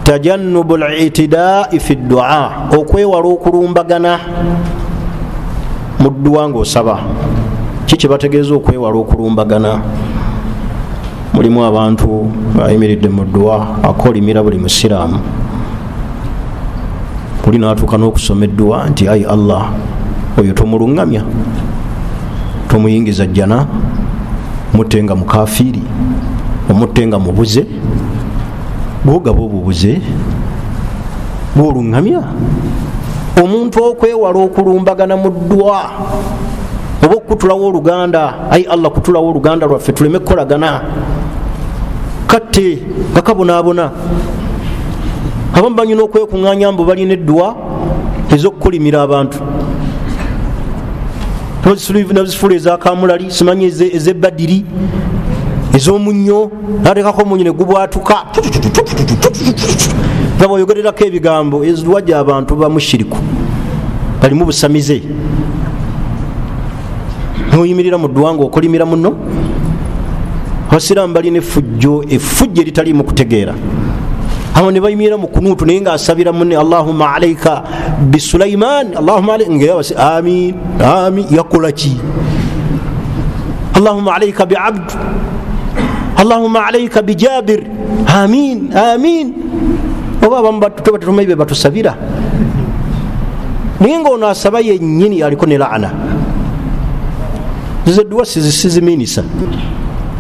Tajannubu litidai fi ddua, okwewala okulumbagana mu dduwa ngaosaba. Ki kyebategeeza okwewala okulumbagana? Mulimu abantu ngaayimiridde mu dduwa akolimira buli musiraamu, oli natuuka n'okusoma edduwa nti ayi Allah, oyo tomuluŋŋamya, tomuyingiza jjana, mutte nga mukafiiri, omutte nga mubuze. Gwogaba obubuze, gwoluŋŋamya omuntu. Okwewala okulumbagana mu ddwa oba okukutulawo oluganda, ayi Allah, kutulawo oluganda lwaffe tuleme kukolagana, katte nga kabonaabona. Abamu banyina okwekuŋŋanya mbu balina edduwa ez'okukolimira abantu, nazifuula ezakamulali, simanyi ezebadiri, ez'omunnyo, natekako omunyo negubwatuka nga bwoyogererako ebigambo. Eziwa gyabantu bamushiriku balimu busamize. Noyimirira mu ddwa nga okolimira muno. Abasiraamu balina efujjo, efujjo eritaliimu kutegeera. Abo ne bayimirira mu kunuutu naye ngaasabira munne, allahumma alaika bisulaiman, allahumma amin amin. Yakola ki? Allahumma alaika biabd, allahumma alaika bijabir, amin amin. Oba abamu tuba tetumanyi be batusabira, naye nga ono asaba yennyini aliko ne laana. Nze edduwa siziminisa.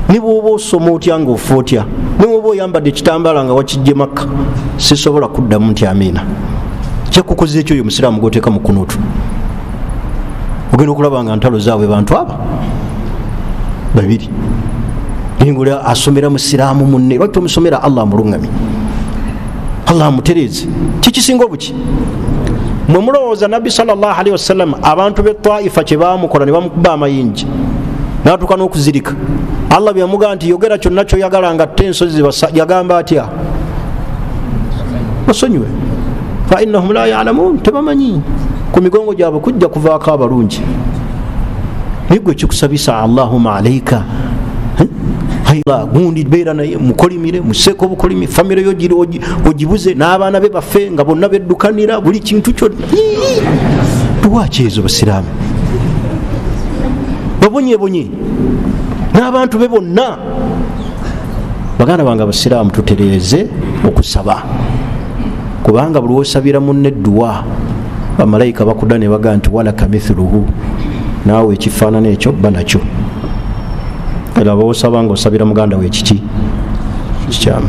Ne bwoba osoma otya, nga ofa otya, ne bwoba oyambadde ekitambaala nga wakijje Makka, sisobola kuddamu nti amiina. Kyakukoze ekyo oyo omusiraamu goteeka mu kunuutu, ogenda okulaba nga ntalo zaabwe bantu aba babiri, naye nga oli asomera musiraamu munne. Lwaki tomusomera Allah amuluŋŋamye, Allah amutereeze? Kikisinga obuki? Mwe mulowooza Nabbi salllahalihi wasallam abantu be Taifa kyebamukola ne bamukuba amayinja natuuka n'okuzirika, Allah byeyamugaa nti yogera kyonna kyoyagala nga tte ensozi, yagamba atya? Basonyiwe, fa innahum la yalamun, tebamanyi. Ku migongo gyabwe kujja kuvaako abalungi. Naye gwe kikusabisa allahuma alaika gundi, beera naye mukolimire, museeko obukolimi, famire yo ogibuze n'abaana be baffe nga bonna beddukanira buli kintu kyonna. Lwaki ezo? Basiraamu babonyebonye n'abantu be bonna. Baganda bange abasiraamu, tutereeze okusaba, kubanga buli wosabira munne edduwa, bamalayika bakudda ne bagaa nti walaka mithluhu, naawe ekifaanana ekyo ba nakyo. Era bwosaba nga osabira muganda we ekiki kikyamu.